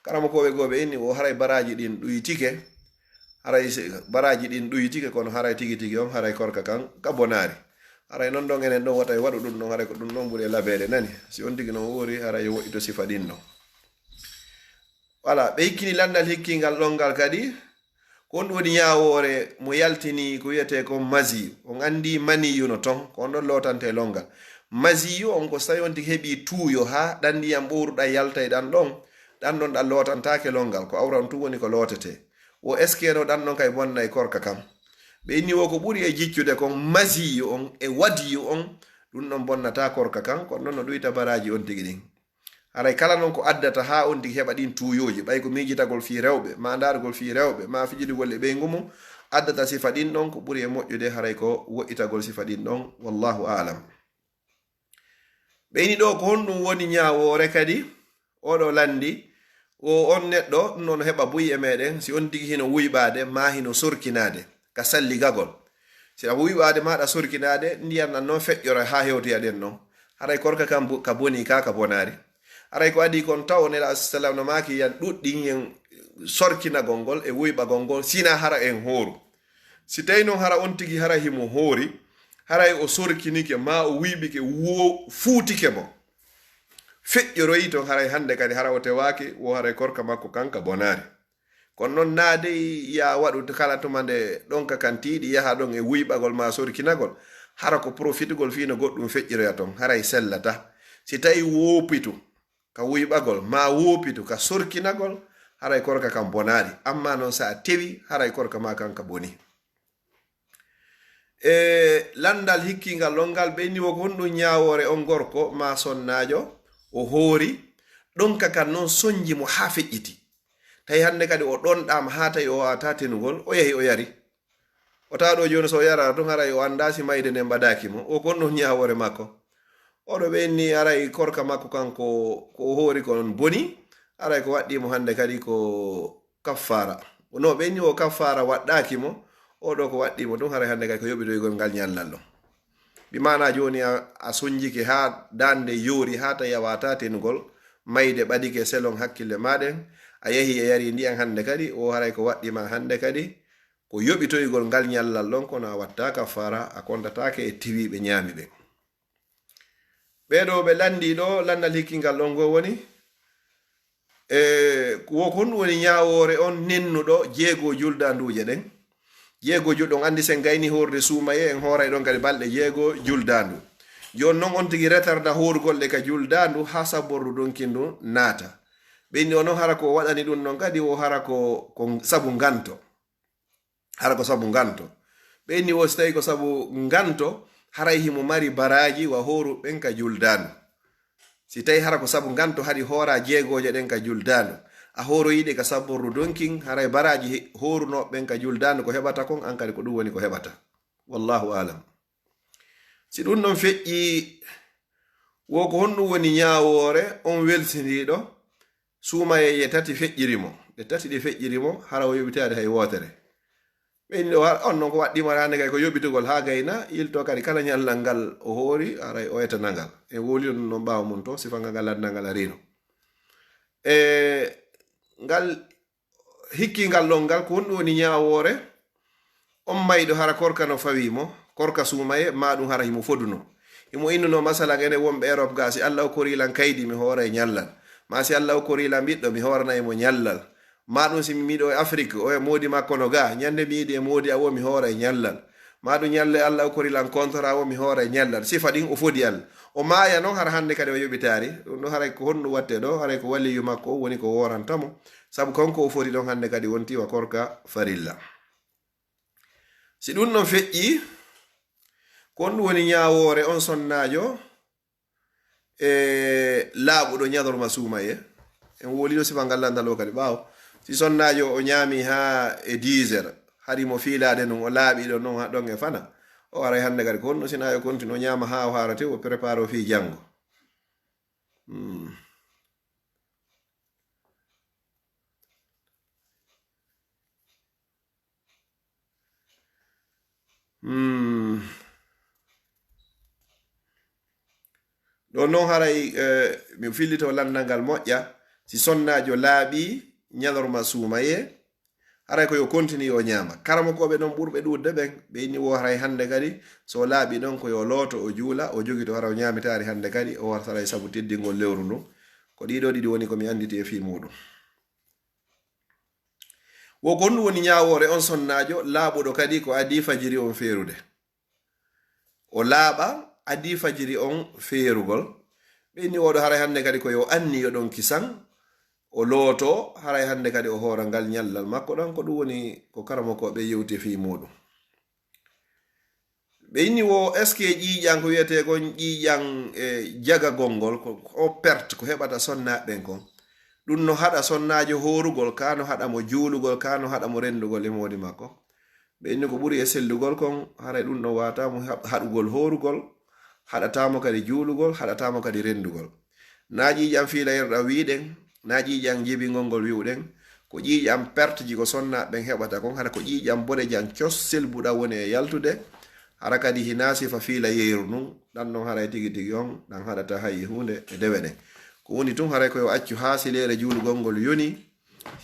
Karamokooɓe goo ɓe inni, o haray baraaji ɗin ɗuytike, haray se-, baraaji ɗin ɗuytike, kono haray tigi tigi on, haray korka kan ka bonaari. Haray non ɗon enen ɗon wata e waɗu ɗum ɗon, haray ko ɗum ɗon ɓuri e labeede nani. Si on tigi non woori, haray yo woɗɗito sifa ɗin ɗon. Voilà, ɓe hikkini lanndal hikkingal ɗon ngal kadi. Ko honɗum woni ñaawoore mo yaltini ko wiyetee kon masiyu? On anndi maniyu no ton, ko on ɗon lootantee lonngal. Masiyu on ko so tawi on tigi heɓii tuuyo haa ɗan ndiyam ɓowruɗan yaltay ɗan ɗon, ɗan ɗon ɗan lootantaake lonngal, ko awra on tun woni ko lootetee. Wo est-ce que no ɗan ɗon kay bonnay korka kan? Ɓe inni wo ko ɓuri e jiccude kon masiyu on e wadiyu on, ɗum ɗon bonnataa korka kan, kono ɗon no ɗuyta baraaji on tigi ɗin. Haray kala non ko addata haa on tigi heɓa ɗin tuuyooji, ɓay ko miijitagol fii rewɓe, maa ndaarugol fii rewɓe, maa fijidugol e ɓeyngu mum, addata sifa ɗin ɗon ko ɓuri e moƴƴude, haray ko woɗɗitagol sifa ɗin ɗon, wallahu aalam. Ɓe ini ɗo ko honɗum woni ñaawoore kadi? Oɗo lanndi, o on neɗɗo, ɗum ɗon heɓa buy e meɗen, si on tigi hino wuyɓaade, maa hino sorkinaade, ka salligagol. Si ɗa wuyɓaade maa ɗa sorkinaade, ndiyan ɗan non feƴƴora haa hewtoya ɗen non. Haray korka kan bo-, ka boni ka, ka bonaari. Haray ko adii kon taw Nelaaɗo sallam no maaki yan ɗuɗɗin yen sorkinagol ngol e wuyɓagol ngol, sina hara en hooru. Si tawi non hara on tigi hara himo hoori, haray o sorkinike, maa o wuyɓike, wo fuutike mo, feƴƴoroyi ton, haray hannde kadi hara o tewaaki, wo haray korka makko kan ka bonaari. Kono noon naa dey ya waɗu kala tuma nde ɗonka kan tiiɗi yaha ɗon e wuyɓagol maa sorkinagol, hara ko profitugol fii no goɗɗum feƴƴiroya ton, haray sellata. Si tawi woopitu ka wuyɓagol, maa woopitu ka sorkinagol, haray korka kan bonaari. Amma noon si a tewi, haray korka maa kan ka boni. E lanndal hikkingal ɗon ngal, ɓe inni wo ko honɗum ñaawoore on gorko maa sonnaajo, o hoori, ɗonka kan noon sonji mo haa feƴƴiti. Tawi hannde kadi o ɗonɗaama haa tawi o waawataa tenugol, o yahi o yari. O tawa ɗo jooni so o yarata tun haray o anndaa si mayde nden ɓadaaki mo. O ko honɗum ñaawoore makko? Oɗo ɓe inni haray korka makko kan ko, ko o hoori kon boni, haray ko waɗɗii mo hannde kadi ko kaffaara. No ɓe inni o kaffaara waɗɗaaki mo, o ɗo ko waɗɗii mo tun haray hannde kadi ko yoɓitoygol ngal ñallal ɗon. Bi maanaa jooni a, a sonjike haa daande yoori haa tawi a waawataa tenugol, mayde ɓadike selon hakkille maa ɗen, a yahi a yari ndiyan hannde kadi, o haray ko waɗɗii ma hannde kadi, ko yoɓitoygol ngal ñallal ɗon, kono a watta kaffaara, a kontataake e tiwiiɓe ñaami ɓen. Ɓee ɗoo ɓe lanndii ɗoo, lanndal hikkingal ɗon goo woni, e, wo ko honɗum woni ñaawoore on nennuɗo jeego juldaanduuje ɗen? Jeego jul-, on anndi sen gayni hoorde suumaye, en hooray ɗon kadi balɗe jeego juldaandu. Jooni non on tigi retarda hoorugol ɗe ka juldaandu haa sabbordu donki ndu naata. Ɓe inni o non hara ko waɗani ɗum non kadi wo hara ko, ko sabu nganto. Hara ko sabu nganto. Ɓe inni wo si tawi ko sabu nganto, haray himo mari baraaji wa hooru ɓen ka juldaandu. Si tawi hara ko sabu nganto haɗi hoora jeegooje ɗen ka juldaandu, a hooroyi ɗe ka sabbordu donkin, haray baraaji he-, hoorunooɓe ɓen ka juldaandu ko heɓata kon, an kadi ko ɗum woni ko heɓata. Wallahu aalam. Si ɗum ɗon feƴƴi, wo ko honɗum woni ñaawoore on welsindiiɗo? Suumayeeje tati feƴƴiri mo. Ɗe tati ɗe feƴƴiri mo, hara o yoɓitaade hay wootere. Ɓe inni ɗo, har-, on non ko waɗɗii mo hannde kay ko yoɓitugol haa gayna, yilto kadi kala ñallal ngal o hoori, haray o etana ngal. En wowlino ɗum non ɓaawo mum to, sifa ngal ngal lanndal ngal ariino. E ngal hikkingal ɗon ngal, ko honɗum woni ñaawoore? On mayɗo hara korka no fawii mo, korka suumaye, maa ɗum hara himo foduno. Himo innuno, masalan, enen wonɓe Europe ga, si Alla okkorii lan kaydi, mi hooray ñallal. Maa si Alla okkorii lan ɓiɗɗo, mi hooranay mo ñallal. Maa ɗum si mi miɗo e Afrik, o e moodi makko no ga, ñande mi yiidi e moodi a wo, mi hooray ñallal. Maa ɗum ñalle Alla okkorii lan kontoraa wo, mi hooray ñallal. Sifa ɗin o fodi Alla. O maaya non, hara hannde kadi o yoɓitaari. Ɗum ɗo haray ko honɗum watte ɗo? Haray ko waliyu makko o woni ko wooranta mo. Sabu kanko o foti ɗon hannde kadi wonti wa korka farilla. Si ɗum ɗon feƴƴi, ko honɗum woni ñaawoore on sonnaajo e laaɓuɗo ñalorma suumaye? En wowlino sifa ngal lanndal o kadi ɓaawo. Si sonnaajo o ñaami haa e dix heures, hari mo fiilaade non, o laaɓi ɗon non haa ɗon e fana. O aray hannde kadi, ko honno sinaa yo continue, o ñaama haa o haara tew, o prépare o fii janngo. Hmm. Hmm. Ɗon non haray, eh, mi fillito lanndal ngal moƴƴa. Si sonnaajo laaɓi ñalorma suumaye, haray ko yo continue o ñaama. Karamokooɓe ɗon ɓurɓe ɗuuɗde ɓen, ɓe inni wo haray hannde kadi, so o laaɓi ɗon ko yo looto o juula, o jogito hara o ñaamitaari hannde kadi, o wartaray sabu teddingol lewru ndun. Ko ɗii ɗoo ɗiɗi woni ko mi annditi e fii muuɗum. Wo ko honɗum woni ñaawoore on sonnaajo laaɓuɗo kadi ko adii fajiri on feerude? O laaɓa, adii fajiri on feerugol. Ɓe inni oɗo haray hannde kadi ko yo anniyo ɗon kisan, o looto, haray hannde kadi o hoora ngal ñallal makko ɗan. Ko ɗum woni ko karamokooɓe yewti fii muuɗum. Ɓe inni wo, est-ce que ƴiiƴan ko wiyetee kon ƴiiƴan, e, jagagol ngol, ko, ko perte ko heɓata sonnaaɓe ɓen kon? Ɗum no haɗa sonnaajo hoorugol, ka no haɗa mo juulugol, ka no haɗa mo renndugol e moodi makko. Ɓe inni ko ɓuri e sellugol kon, haray ɗum ɗon waawataa mo haɓ-, haɗugol hoorugol, haɗataa mo kadi juulugol, haɗataa mo kadi renndugol. Naa ƴiiƴan fiilayirɗan wi'uɗen, naa ƴiiƴan jibingol ngol wi'uɗen, ko ƴiiƴan perteji ko sonnaaɓe ɓen heɓata kon, hara ko ƴiiƴan boɗejan cos selbuɗan woni e yaltude, hara kadi hinaa sifa fiilayeyru ndun, ɗan non haray tigi tigi on, ɗan haɗataa hay e huunde e dewe ɗen. Ko woni tun haray ko yo accu haa sileere juulugol ngol yoni,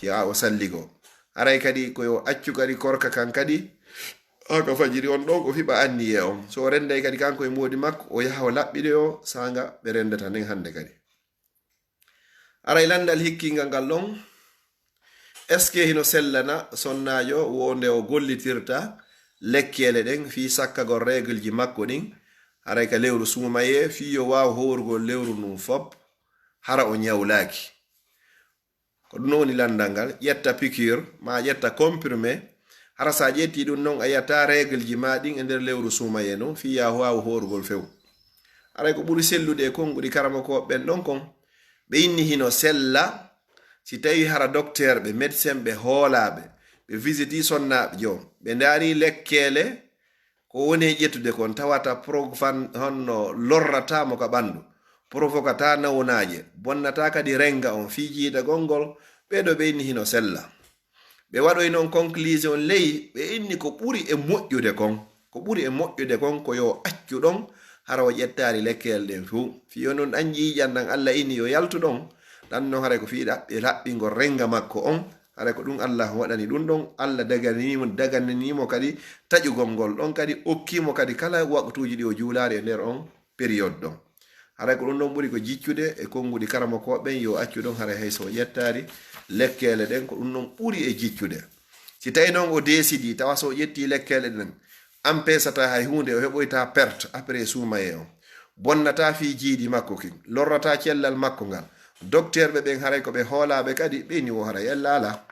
si a o salligo. Haray kadi ko yo accu kadi korka kan kadi, haa ka fajiri on ɗon, o fiɓa anniye on. So o rennday kadi kanko e moodi makko, o yaha o laɓɓidoyoo saanga ɓe renndata nden hannde kadi. Aray lanndal hikkiingal ngal ɗon, est-ce que hino sellana sonnaajo wo nde o gollitirta lekkeele ɗen fii sakkagol reegleji makko ɗin, haray ka lewru suumayee, fii yo waaw hoorugol lewru ndun fop, hara o ñawlaaki? Ko ɗun woni lanndal ngal, ƴetta piqûre, maa ƴetta comprimé, hara sa ƴettii ɗun non, a yi'ataa reegleji maa ɗin e nder lewru suumayee non, fii yo a waaw hoorugol few. Haray ko ɓuri sellude e konguɗi karamokooɓe ɓen ɗon kon, ɓe inni hino sella, si tawii hara docteur ɓe, médecin ɓe hoolaa ɓe, ɓe visitii sonnaajo, ɓe ndaarii lekkeele ko woni e ƴettude kon, tawata profan honno lorrataa mo ka ɓandu, provokataa nawnaaje, bonnataa kadi renga on fii jiidagol ngol, ɓee ɗoo ɓe inni hino sella. Ɓe waɗoyi non conclusion ley, ɓe inni ko ɓuri e moƴƴude kon, ko ɓuri e moƴƴude kon ko yo accu ɗon, hara o ƴettaali lekkeele ɗen few. Fii yo non ɗan ƴiiƴan ɗan Alla inni yo yaltu ɗon, ɗan non haray ko fii ɗaɓɓi-, laɓɓingol renga makko on, haray ko ɗun Alla waɗani ɗun ɗon, Alla daganini mo, daganini mo kadi taƴugol ngol ɗon, kadi okki mo kadi kala waqtuuji ɗi o juulaali e nder on période ɗon. Haray ko ɗun ɗon ɓuri ko jiccude e konguɗi karamokooɓe ɓen, yo accu ɗon, haray hay so o ƴettaali lekkeele ɗen, ko ɗun ɗon ɓuri e jiccude. Si tawii non o décidi, tawa so o ƴettii lekkeele ɗen, empêchata hay huunde, o heɓoyta perte après suumayee on. Bonnataa fii jiidi makko kin, lorrataa cellal makko ngal. Docteur ɓe ɓen haray ko ɓe hoolaaɓe kadi, ɓe ni wo haray ella alaa.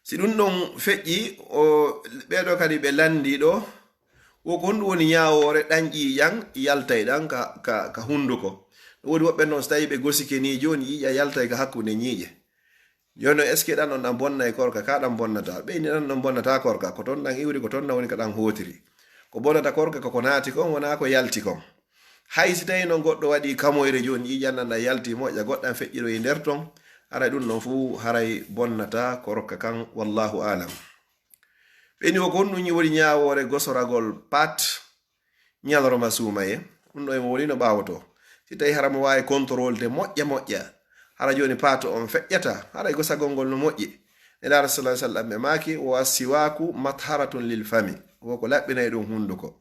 Si ɗun ɗon feƴƴi, o, ɓee ɗoo kadi ɓe lanndii ɗoo, wo ko honɗun woni ñaawoore ɗan ƴiiƴan yaltay ɗan ka, ka, ka hunduko? No woodi woɓɓe non, so tawii ɓe gosike nii jooni, ƴiiƴan yaltay ka hakkunde ñiiƴe. Jooni non, est-ce que ɗan ɗon ɗan bonnay korka, kaa ɗan bonnataa? Ɓe inni ɗan ɗon bonnataa korka, ko ton ɗan iwri, ko ton ɗan woni ka ɗan hootiri. Ko bonnata korka ko ko naati kon, wonaa ko yalti kon. Hay si tawii non goɗɗo waɗii kamoyre jooni, ƴiiƴan ɗan ɗan yalti moƴƴa, goɗɗan feƴƴiroyi nder ton, haray ɗun ɗon fuu haray bonnataa korka kan, wallahu aalam. Ɓe inni wo ko honɗun woni ñaawoore gosoragol pat ñalorma suumayee? Ɗun ɗon e mo woni no ɓaawoto. Si tawii hara mo waawi contrôle de moƴƴa moƴƴa, hara jooni pat on feƴƴata, haray gosagol ngol no moƴƴi. Nelaaɗo sallallahu alaihi wasallam ɓe maaki, "Wa siwaaku matharatun lil fami." Wo ko laɓɓinay ɗun hunduko.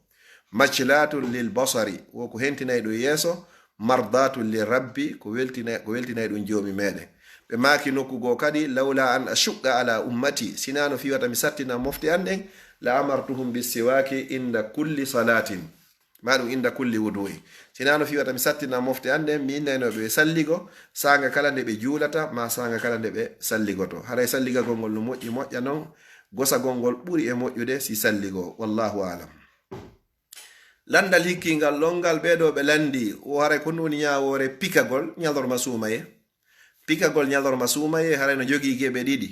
"Maclatun lil basari." Wo ko hentinay ɗun yeeso. "Mardatun lir rabbi." Ko weltina-, ko weltinay ɗun Joomi meɗen. Ɓe maaki nokku goo kadi, "Lawla an ashuqqa ala ummati." Sinaa no fii wata mi sattina mofte an ɗen, "la amartuhum bis siwaaki inda kulli salatin." Maa ɗun inda kulli wudu'i. Sinaa no fii wata mi sattina mofte an ɗen, mi innayno ɓe salligo, saanga kala nde ɓe juulata, maa saanga kala nde ɓe salligoto. Haray salligagol ngol no moƴƴi moƴƴa non, gosagol ngol ɓuri e moƴƴude si salligo. Wallahu aalam. Lanndal hikkiingal ɗon ngal ɓee ɗoo ɓe lanndii, wo haray ko honɗun woni ñaawoore pikagol ñalorma suumayee? Pikagol ñalorma suumayee haray no jogii geɓe ɗiɗi.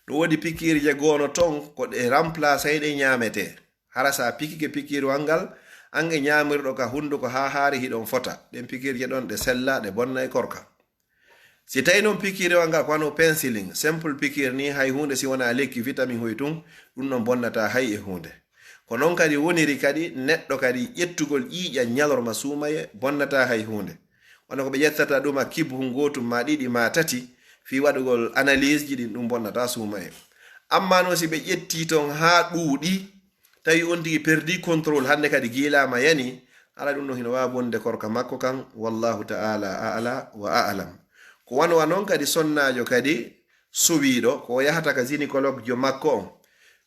No woodi pikiirje goo no ton ko ɗe remplacay ɗe ñaametee. Hara sa pikike pikiirwal ngal, an e ñaamirɗo ka hunduko haa haari hiɗon fota. Ɗen pikiirje ɗon ɗe sella, ɗe bonnay korka. Si tawii non pikiirwal ngal ko wano penicilline, simple pikiir ni, hay huunde si wonaa lekki vitamin hoy tun, ɗun ɗon bonnataa hay e huunde. Ko non kadi woniri kadi neɗɗo kadi ƴettugol ƴiiƴan ñalorma suumayee bonnataa hay huunde. Wano ko ɓe ƴettata ɗuma kibhun gootun maa ɗiɗi maa tati fii waɗugol analyse ji ɗin, ɗun bonnataa suumayee. Amma non si ɓe ƴettii ton haa ɗuuɗi, tawi on tigi perdii contrôle, hannde kadi giilaama yani, hara ɗun ɗon hino waawi bonnude korka makko kan, wallahu ta'ala a'la wa a'lam. Ko wano wa non kadi sonnaajo kadi suwiiɗo, ko o yahata ka gynécologue jo makko on,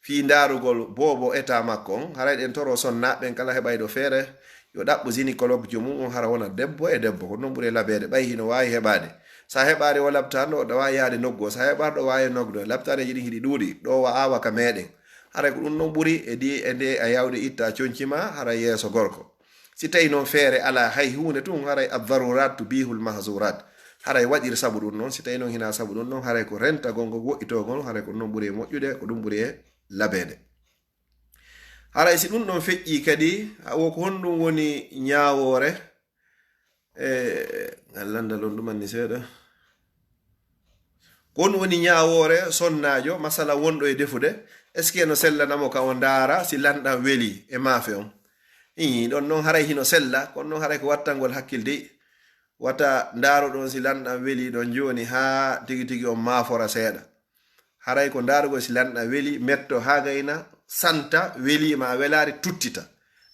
fii ndaarugol boobo état makko on, haray ɗen toro sonnaaɓe ɓen kala heɓayɗo feere, yo ɗaɓɓu gynécologue jo mun on, hara wona debbo e debbo, ko non ɓuri e labeede, ɓay hino waawi heɓaade. Sa heɓaali o laptaan ɗo, ɗo waawi yaade nokku goo, sa heɓaali ɗo waawi nokku ɗo, laptaaneeji ɗin hiɗi ɗuuɗi, ɗo wa awa ka meɗen. Haray ko ɗun non ɓuri e di-, e nde a yawde itta conci ma, hara yeeso gorko. Si tawii non feere alaa hay huunde tun, haray ad-darurat tubihul mahzurat. Haray waɗir sabu ɗun non, si tawii non hinaa sabu ɗun non, haray ko rentagol ngol, woɗɗitogol, haray ko non ɓuri e moƴƴude, ko ɗun ɓuri e labeede. Haray si ɗun ɗon feƴƴii kadi, a wo ko honɗun woni ñaawoore? E, ngal lanndal on ɗumanni seeɗa. Ko honɗun woni ñaawoore sonnaajo, masala wonɗo e defude, est-ce que no sellanamo ka o ndaara si lanɗan weli e maafe on? Ii, ɗon non haray hino sella, kono non haray ko wattangol hakkil dey. Wata ndaaroɗon si lanɗan weli ɗon jooni haa tigi tigi on maafora seeɗa. Haray ko ndaarugol si lanɗa weli, metto haa gayna, santa, weliima a welaari, tuttita.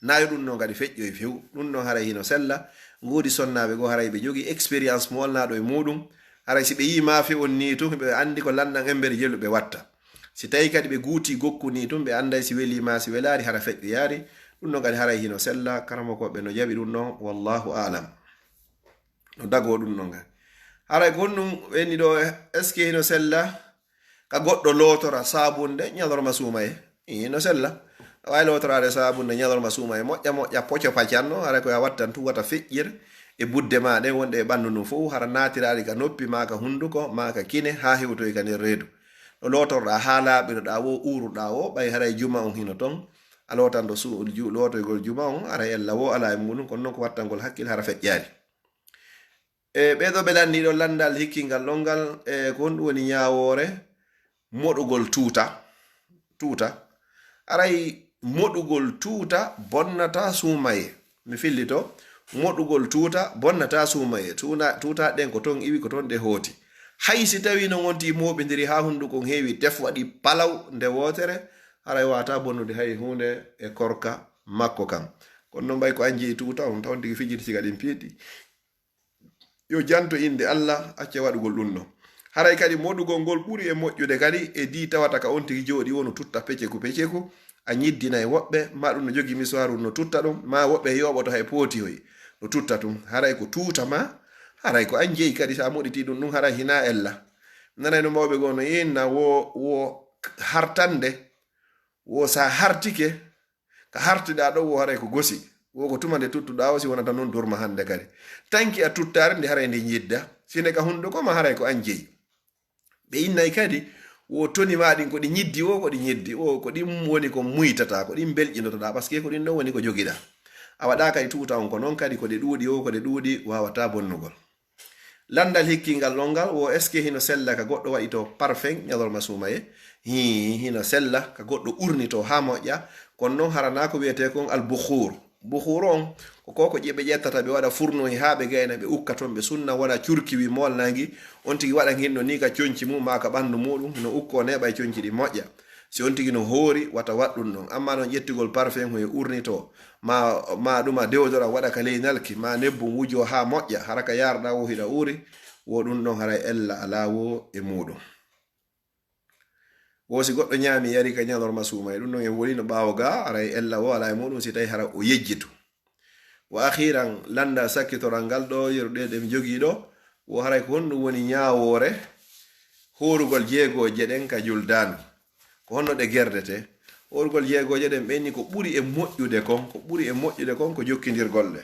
Nayo ɗum noon kadi feƴƴoy few. Ɗum noon haray hino sella. Ngoodi sonnaaɓe goo haray ɓe jogii expérience mo walnaaɗo e muuɗum. Haray si ɓe yii maafe on nii tun, ɓe anndi ko lanɗan embere jelu ɓe watta. Si tawii kadi ɓe guutii gokku nii tun, ɓe annday si welii maa si welaari, hara feƴƴoyaari. Ɗum noon kadi haray hino sella. Karamokooɓe no jaɓi ɗum noon. Wallahu aalam. No dagoo ɗum noon kadi. Haray ko honɗum ɓenni ɗo, est-ce que hino sella ka goɗɗo lootora saabunde ñalorma suumaye? Ii, no sella. A waawi lootoraade saabunde ñalorma suumaye, moƴƴa moƴƴa, poco pacanno, haray ko a wattan tun wata feƴƴir e budde maa ɗen wonɗe e ɓanndu ndun fow, hara naatiraali ka noppi, maa ka hunduko, maa ka kine, haa hewtoy ka nder reedu. No lootorɗaa haa laaɓiroɗaa woo, uuruɗaa woo, ɓay haray juma on hino ton, a lootan ɗo su-, ju-, lootoygol juma on, haray ella woo alaa e muuɗum, kono non ko wattangol hakkil hara feƴƴaali. E ɓee ɗoo ɓe lanndii ɗoo lanndal hikkingal ɗon ngal, e ko honɗum woni ñaawoore moɗugol tuuta? Tuuta. Haray moɗugol tuuta bonnataa suumaye. Mi fillito, moɗugol tuuta bonnataa suumaye. Tuuna-, tuutaaɗe ɗen ko ton iwi, ko ton ɗe hooti. Hay si tawii non wonti mooɓindiri haa hunduko on heewi tef, waɗi palaw nde wootere, haray waawataa bonnude hay huunde e korka makko kan. Kono non ɓay ko an jeyi tuuta on, tawon tigi fijirti ka ɗin piiɗi. Yo janto innde Allah, acca waɗugol ɗum ɗon. Haray kadi moɗugol ngol ɓuri e moƴƴude kadi e dii tawata ka on tigi jooɗii woo no tutta peceku peceku, a ñiddinay woɓɓe, maa ɗum no jogii miswaaru no tutta ɗum, maa woɓɓe yooɓoto hay pootihoy no tutta ɗum. Haray ko tuuta maa, haray ko an jeyi kadi, si a moɗitii ɗum ɗum, haray hinaa ella. Nanay no mawɓe goo no inna woo, woo hartande, woo si a hartike, ka hartiɗaa ɗoo woo haray ko gosi. Woo ko tuma nde tuttuɗaa woo, si wonata non durma hannde kadi. Tanki a tuttaare nde haray nde ñidda. Si nde ka hunduko maa haray ko an jeyi. Ɓe innay kadi, woo toni maa ɗin ko ɗi ñiddi woo, ko ɗi ñiddi woo, ko ɗin woni ko muytataa, ko ɗin belƴinotoɗaa, parce que ko ɗin ɗon woni ko jogiɗaa. A waɗaa kadi tuuta on ko non kadi, ko ɗe ɗuuɗi woo, ko ɗe ɗuuɗi waawataa bonnugol. Lanndal hikkingal ɗon ngal, woo est-ce que hino sella ka goɗɗo waɗitoo parfum ñalorma suumaye? Hii, hino sella ka goɗɗo urnitoo haa moƴƴa, kono non haranaa ko wiyetee kon al-bukhuur. Bukhuur on, ko ko, ko ƴe-, ɓe ƴettata, ɓe waɗa furno he haa ɓe gayna, ɓe ukka ton, ɓe sunna, wona curki wi moolnangi, on tigi waɗa ngin ɗo nii ka conci mum, maa ka ɓanndu muuɗum, hino ukkoo neeɓa e conci ɗi moƴƴa. Si on tigi no hoori, wata waɗ ɗum ɗon. Ammaa non ƴettugol parfum, hoye urnitoo, ma, ma ɗuma deodorant waɗa ka ley nalki, ma nebbum wujoo haa moƴƴa, hara ka yaarɗaa woo hiɗa uuri, woo ɗum ɗon haray ella alaa woo e muuɗum. Woo si goɗɗo ñaami yari ka ñalorma suumaye, ɗum ɗon e woni no ɓaawo gaa, haray ella woo alaa e muuɗum si tawii hara o yejjitu. Wa akhiran, lannda sakkitoral ngal ɗoo, yeru ɗee ɗe mi jogii ɗoo, woo haray ko honɗum woni ñaawoore hoorugol jeegooje ɗen ka juldaandu? Ko honno ɗe gerdetee? Hoorugol jeegooje ɗen ɓenni ko ɓuri e moƴƴude kon, ko ɓuri e moƴƴude kon ko jokkindirgol ɗe.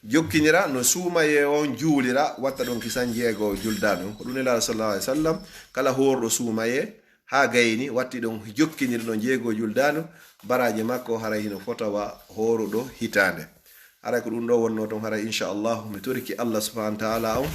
Jokkinira no suumayee on juulira, watta ɗon kisan jeego juldaandu. Ko ɗum Nelaaɗo sallallahu alaihi wasallam, kala hoorɗo suumayee haa gayni, watti ɗon jokkiniri ɗon jeego juldaandu, baraaji makko haray hino fota wa hooruɗo hitaande. Haray ko ɗum ɗoo wonnoo ton, haray inchallahu mi torike Allah subhanahu wa taala on,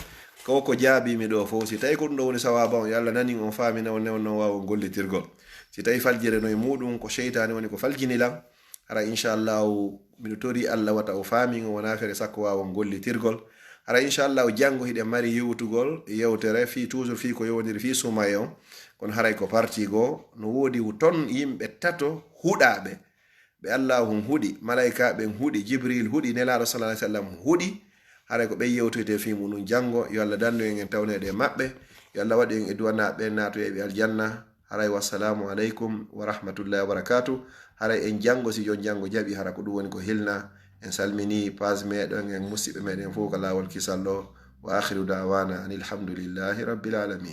ko ko jaabii mi ɗoo fow. Si tawii ko ɗum ɗoo woni sawaaba on, yo Allah nanin on, faamina on, newnoo waawon gollitirgol. Si tawii faljere no e muuɗum, ko seytaane woni ko faljini lan, hara inchallahu miɗo tori Allah wata o faamin on, wonaa feere sakko waawon gollitirgol. Hara inchallahu janngo hiɗen mari yewtugol yewtere fii, toujours fii ko yowondiri fii suumaye on. Kono haray ko parti goo, no woodi ton yimɓe tato huɗaaɓe. Ɓe Allaahu huɗi, malaykaaɓe huɗi, Jibril huɗi, Nelaaɗo sallallahu alaihi wasallam huɗi. Haray ko ɓe yewtoytee fii muɗum janngo. Yo Allah dandu en e tawneede e maɓɓe. Yo Allah waɗu en e duwanaaɓe naatoyɓe aljanna. Haray, wassalaamu aleykum wa rahmatullahi wa barakaatu. Haray en janngo, si jon janngo jaɓi, hara ko ɗum woni ko hilna. En salmini page meɗen, en musiɓɓe meɗen fof ka laawol kisal ɗo. Wa akhiru da'wana anil hamdulillahi rabbil alamin.